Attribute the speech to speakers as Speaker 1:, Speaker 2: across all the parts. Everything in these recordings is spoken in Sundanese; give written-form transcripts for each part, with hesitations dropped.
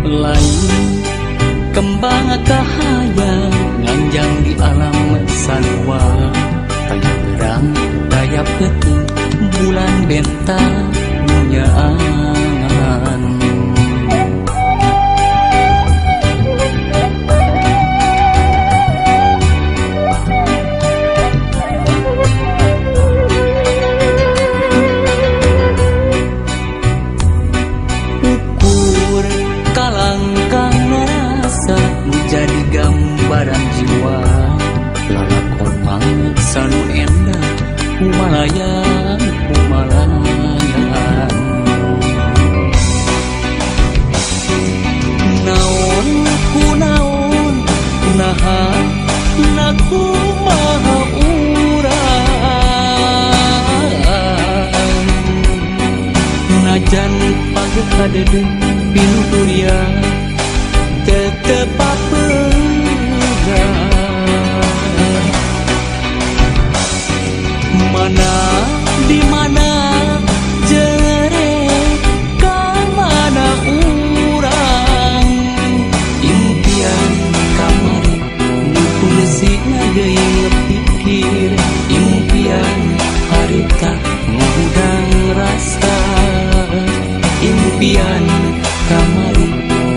Speaker 1: Lain kembang kahayang nganjang di alam sarua, taya terang taya peuting bulan bentang nyaangan. Ukur kalangkang rasa menjadi gambaran jiwa, lalakon mangsa nu endah humalayang humalayan. Naon ku naon naha nakumaha urang, najan pageh kadede pinuturia tetep papegang. Mana di mana jere ka mana urang, impian kamari nu pungsi ngageuing pikir, impian harita ngahudang rasa, impian kamari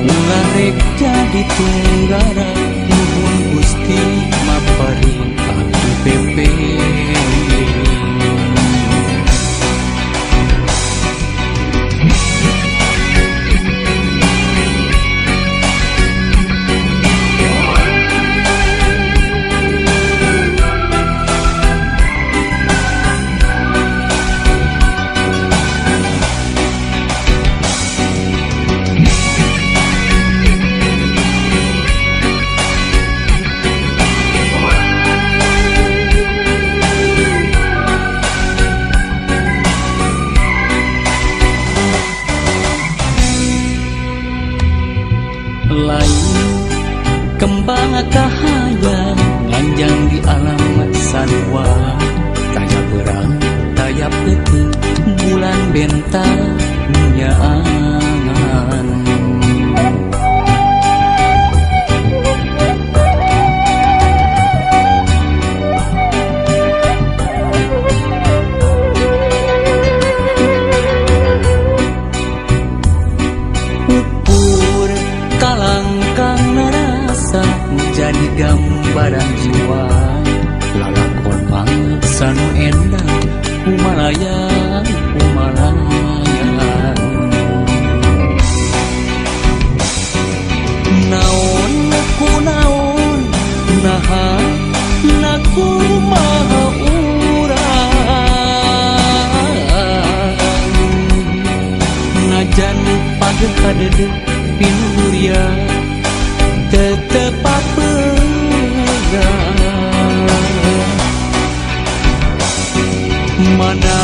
Speaker 1: ulah rek jadi tunggara, nuhun Gusti maparin abdi pepe. Lain kembang kahayang nganjang di alam sarua, taya berang taya peuting bulan bentang nyaangan. Ukur kalangkang rasa menjadi gambaran jiwa, lalakon mangsa nu endah humalayang humalayan. Naon ku naon naha nakumaha urang, najan pageh kadede pinuhuria tetep papegang. Mana